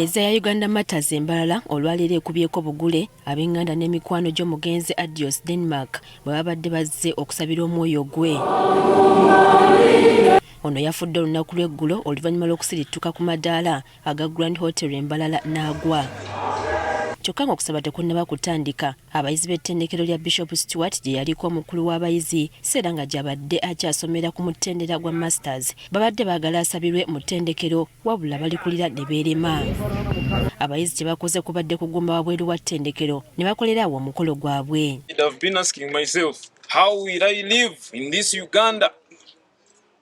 Kereziya ya Uganda Martyrs e Mbarara olwaleero ekubyeko bugule ab'enganda n'emikwano gy'omugenzi Adios Denmark bwe babadde bazze okusabira omwoyo gwe. Ono yafudde olunaku lw'eggulo oluvannyuma lw'okusirittuka ku madaala aga Grand Hotel e Mbarara n'agwa. Kyokka ng'okusaba tekunnaba kutandika, abayizi b'ettendekero lya Bishop Stuart gye yaliko omukulu w'abayizi seera nga gy'abadde akyasomera ku mutendera gwa Masters babadde baagala asabirwe mu ttendekero wabula balikulira ne beerema. Abayizi kye bakoze kubadde kugumba wabweru wa ttendekero ne bakolera awo omukolo gwabwe. I've been asking myself, how will I live in this Uganda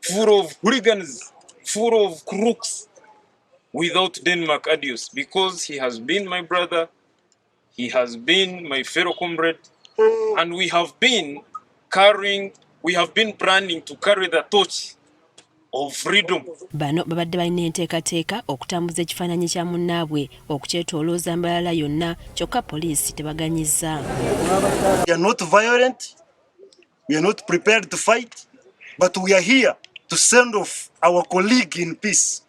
full of hooligans, full of crooks, without Denmark Adios? Because he has been my brother, he has been my fellow comrade, and we have been carrying, we have been planning to carry the torch of freedom. Bano babadde balina enteekateeka okutambuza ekifaananyi kya munnaabwe okukyetoolooza Mbarara yonna, kyokka poliisi tebaganyizza. We are not violent, we are not prepared to fight, but we are here to send off our colleague in peace.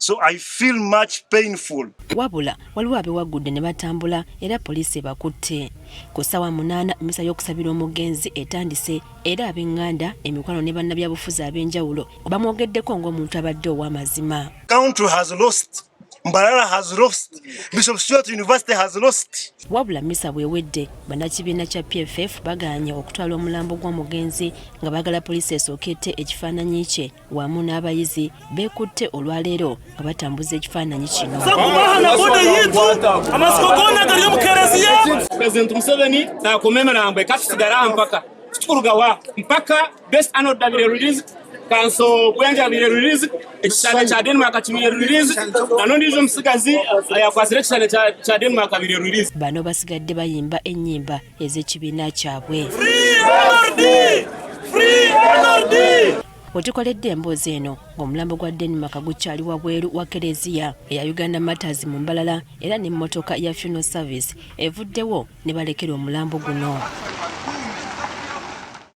So I feel much painful. Wabula waliwo abewaggudde ne batambula era poliisi ebakutte. Ku ssaawa 8 mmisa y'okusabira omugenzi etandise era ab'enganda, emikwano ne bannabyabufuzi ab'enjawulo bamwogeddeko ng'omuntu abadde ow'amazima. Country has lost. Mbarara has lost. Bishop Stuart University has lost. Wabula mmisa bw'ewedde, bannakibiina kya PFF bagaanye okutwala omulambo gw'omugenzi nga baagala poliisi esooke ette ekifaananyi kye wamu n'abayizi beekutte olwaleero nga batambuza ekifaananyi kino. President Museveni takomemera mbwe katusigara mpaka tukurugawa mpaka best Arnold abire release kanso Bwenge abire release ekisanja kya Denmark kibire release nanondijo omusigazi ayakwasire ekisanja kya Denmark abire release. Bano basigadde bayimba ennyimba ez'ekibiina kyabwe. Wetukoledde emboozi eno ng'omulambo gwa Denmark gukyali wabweru wa Kereziya eya Uganda Martyrs mu Mbarara era n'emmotoka ya Funeral Service evuddewo ne balekera omulambo guno.